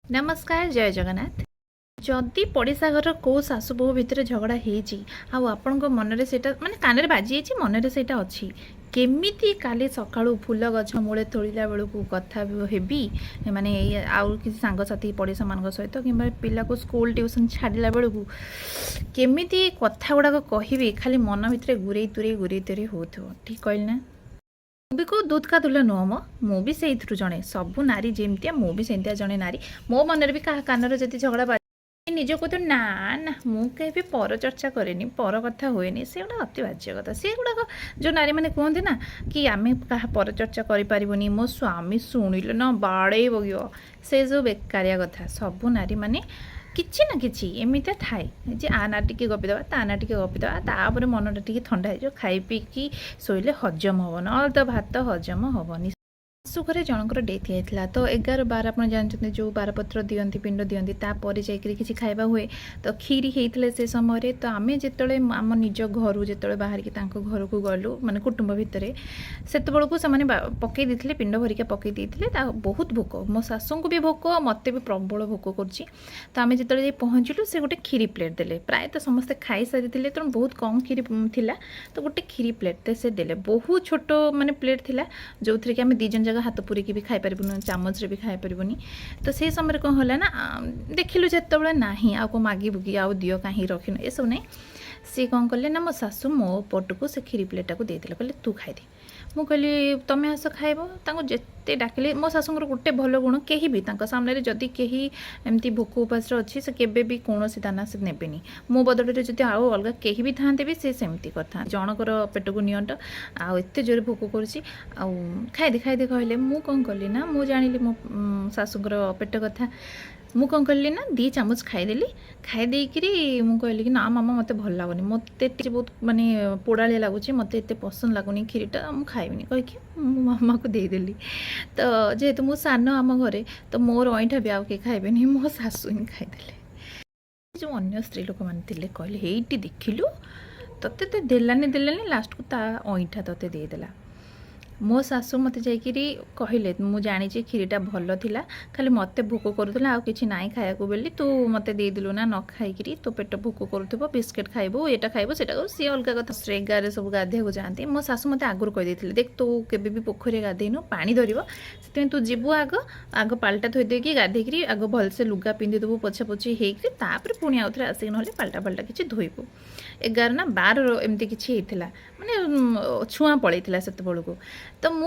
ନମସ୍କାର, ଜୟ ଜଗନ୍ନାଥ। ଯଦି ପଡ଼ିଶା ଘରର କେଉଁ ଶାଶୁ ବୋହୂ ଭିତରେ ଝଗଡ଼ା ହେଇଛି ଆଉ ଆପଣଙ୍କ ମନରେ ସେଇଟା ମାନେ କାନରେ ବାଜିଯାଇଛି, ମନରେ ସେଇଟା ଅଛି, କେମିତି କାଲି ସକାଳୁ ଫୁଲ ଗଛ ମୂଳେ ତୋଳିଲା ବେଳକୁ କଥା ହେବି, ମାନେ ଏଇ ଆଉ କିଛି ସାଙ୍ଗସାଥି ପଡ଼ିଶାମାନଙ୍କ ସହିତ କିମ୍ବା ପିଲାକୁ ସ୍କୁଲ ଟ୍ୟୁସନ୍ ଛାଡ଼ିଲା ବେଳକୁ କେମିତି କଥା ଗୁଡ଼ାକ କହିବି, ଖାଲି ମନ ଭିତରେ ଗୁରେଇ ତୁରେଇ ଗୁରେଇ ତୁରେଇ ହେଉଥିବ। ଠିକ୍ କହିଲି ନା? ମୁଁ ବି କେଉଁ दूध का दूल्हा ନୁହଁ ମ, ମୁଁ ବି ସେଇଥିରୁ ଜଣେ। ସବୁ ନାରୀ ଯେମିତିଆ, ମୁଁ ବି ସେମିତିଆ ଜଣେ ନାରୀ। ମୋ ମନରେ ବି କାହା କାନରେ ଯଦି ଝଗଡ଼ା ବାଜି ନିଜ କହୁଥିବ, ନା ନା, ମୁଁ କେବେ ପର ଚର୍ଚ୍ଚା କରେନି, ପର କଥା ହୁଏନି, ସେଗୁଡ଼ା ଅତି ବାଜ୍ୟ କଥା। ସେଗୁଡ଼ାକ ଯେଉଁ ନାରୀମାନେ କୁହନ୍ତି ନା କି ଆମେ କାହା ପର ଚର୍ଚ୍ଚା କରିପାରିବୁନି, ମୋ ସ୍ୱାମୀ ଶୁଣିଲେ ନା ବାଡ଼େଇ ପକେଇବ, ସେ ସବୁ ବେକାରିଆ କଥା। ସବୁ ନାରୀମାନେ କିଛି ନା କିଛି ଏମିତିଆ ଥାଏ ଯେ ଆ ନା ଟିକେ ଗପିଦେବା, ତା ନା ଟିକେ ଗପିଦେବା, ତାପରେ ମନଟା ଟିକେ ଥଣ୍ଡା ହେଇଯିବ, ଖାଇ ପିଇକି ଶୋଇଲେ ହଜମ ହେବ, ନହେଲେ ତ ଭାତ ହଜମ ହେବନି। ଶାଶୁ ଘରେ ଜଣଙ୍କର ଡେଥ୍ ହେଇଯାଇଥିଲା। ତ 11 12 ଆପଣ ଜାଣିଛନ୍ତି, ଯେଉଁ ବାରପତ୍ର ଦିଅନ୍ତି, ପିଣ୍ଡ ଦିଅନ୍ତି, ତାପରେ ଯାଇକରି କିଛି ଖାଇବା ହୁଏ। ତ କ୍ଷୀରି ହେଇଥିଲା ସେ ସମୟରେ। ତ ଆମେ ଯେତେବେଳେ ଆମ ନିଜ ଘରୁ ଯେତେବେଳେ ବାହାରିକି ତାଙ୍କ ଘରକୁ ଗଲୁ, ମାନେ କୁଟୁମ୍ବ ଭିତରେ, ସେତେବେଳକୁ ସେମାନେ ପକେଇ ଦେଇଥିଲେ, ପିଣ୍ଡ ଭରିକା ପକେଇ ଦେଇଥିଲେ। ତା ବହୁତ ଭୋକ, ମୋ ଶାଶୁଙ୍କୁ ବି ଭୋକ, ମୋତେ ବି ପ୍ରବଳ ଭୋକ କରୁଛି। ତ ଆମେ ଯେତେବେଳେ ଯାଇ ପହଞ୍ଚିଲୁ, ସେ ଗୋଟେ କ୍ଷୀରି ପ୍ଲେଟ୍ ଦେଲେ। ପ୍ରାୟତଃ ସମସ୍ତେ ଖାଇସାରିଥିଲେ, ତେଣୁ ବହୁତ କମ୍ କ୍ଷୀରି ଥିଲା। ତ ଗୋଟେ କ୍ଷୀରି ପ୍ଲେଟ୍ଟେ ସେ ଦେଲେ। ବହୁତ ଛୋଟ ମାନେ ପ୍ଲେଟ୍ ଥିଲା, ଯେଉଁଥିରେ କି ଆମେ ଦୁଇ ଜଣ ଯାକ ହାତ ପୁରିକି ବି ଖାଇପାରିବୁନି, ଚାମଚରେ ବି ଖାଇପାରିବୁନି। ତ ସେଇ ସମୟରେ କ'ଣ ହେଲା ନା, ଦେଖିଲୁ ଯେତେବେଳେ ନାହିଁ, ଆଉ କ'ଣ ମାଗିବୁ କି ଆଉ ଦିଅ, କାହିଁକି ରଖିନୁ, ଏସବୁ ନାହିଁ। ସିଏ କ'ଣ କଲେ ନା, ମୋ ଶାଶୁ ମୋ ପଟକୁ ସେ କ୍ଷୀରି ପ୍ଲେଟ୍ଟାକୁ ଦେଇଦେଲେ। କହିଲେ, ତୁ ଖାଇଦେ। ମୁଁ କହିଲି, ତମେ ଆସ ଖାଇବ। ତାଙ୍କୁ ଯେତେ ଡାକିଲେ, ମୋ ଶାଶୁଙ୍କର ଗୋଟେ ଭଲ ଗୁଣ, କେହି ବି ତାଙ୍କ ସାମ୍ନାରେ ଯଦି କେହି ଏମିତି ଭୋକ ଉପାସରେ ଅଛି, ସେ କେବେ ବି କୌଣସି ଦାନା ସେ ନେବେନି। ମୋ ବଦଳରେ ଯଦି ଆଉ ଅଲଗା କେହି ବି ଥାନ୍ତେ ବି, ସେ ସେମିତି କରିଥାନ୍ତେ। ଜଣଙ୍କର ପେଟକୁ ନିଅଣ୍ଟ ଆଉ ଏତେ ଜୋରେ ଭୋକ କରୁଛି ଆଉ ଖାଇଦେ ଖାଇଦେ କହିଲେ। ମୁଁ କ'ଣ କଲି ନା, ମୁଁ ଜାଣିଲି ମୋ ଶାଶୁଙ୍କର ପେଟ କଥା। ମୁଁ କ'ଣ କଲି ନା, 2 ଚାମଚ ଖାଇଦେଲି। ଖାଇ ଦେଇକିରି ମୁଁ କହିଲି କି ନା ମାମା, ମୋତେ ଭଲ ଲାଗୁନି, ମୋତେ ଟିକେ ବହୁତ ମାନେ ପୋଡ଼ାଳିଆ ଲାଗୁଛି, ମୋତେ ଏତେ ପସନ୍ଦ ଲାଗୁନି କ୍ଷୀରିଟା, ମୁଁ ଖାଇବିନି କହିକି ମୁଁ ମାମାକୁ ଦେଇଦେଲି। ତ ଯେହେତୁ ମୁଁ ସାନ ଆମ ଘରେ, ତ ମୋର ଅଇଁଠା ବି ଆଉ କେହି ଖାଇବେନି, ମୋ ଶାଶୁ ହିଁ ଖାଇଦେଲେ। ଯେଉଁ ଅନ୍ୟ ସ୍ତ୍ରୀ ଲୋକମାନେ ଥିଲେ, କହିଲେ, ହେଇଟି ଦେଖିଲୁ, ତୋତେ ତ ଦେଲାନି ଦେଲାନି, ଲାଷ୍ଟକୁ ତା ଅଇଁଠା ତୋତେ ଦେଇଦେଲା। ମୋ ଶାଶୁ ମୋତେ ଯାଇକିରି କହିଲେ, ମୁଁ ଜାଣିଛି କ୍ଷୀରିଟା ଭଲ ଥିଲା, ଖାଲି ମୋତେ ଭୋକ କରୁଥିଲା, ଆଉ କିଛି ନାହିଁ ଖାଇବାକୁ ବୋଲି ତୁ ମୋତେ ଦେଇଦେଲୁ ନା, ନ ଖାଇକିରି ତୋ ପେଟ ଭୋକ କରୁଥିବ, ବିସ୍କିଟ୍ ଖାଇବୁ, ଏଇଟା ଖାଇବୁ, ସେଇଟା ଖାଇବୁ, ସିଏ ଅଲଗା କଥା। ଏଗାରରେ ସବୁ ଗାଧୋଇବାକୁ ଯାଆନ୍ତି। ମୋ ଶାଶୁ ମୋତେ ଆଗରୁ କହିଦେଇଥିଲେ, ଦେଖ, ତୁ କେବେ ବି ପୋଖରୀରେ ଗାଧେଇନୁ, ପାଣି ଧରିବ, ସେଥିପାଇଁ ତୁ ଯିବୁ, ଆଗ ଆଗ ପାଲଟା ଧୋଇ ଦେଇକି ଗାଧେଇକିରି ଆଗ ଭଲସେ ଲୁଗା ପିନ୍ଧିଦେବୁ, ପୋଛା ପୋଛି ହେଇକିରି, ତାପରେ ପୁଣି ଆଉଥରେ ଆସିକି ନହେଲେ ପାଲଟା ଫାଲଟା କିଛି ଧୋଇବୁ। 11 ନା 12 ଏମିତି କିଛି ହେଇଥିଲା, ମାନେ ଛୁଆଁ ପଳେଇଥିଲା ସେତେବେଳକୁ। ତ ମୁଁ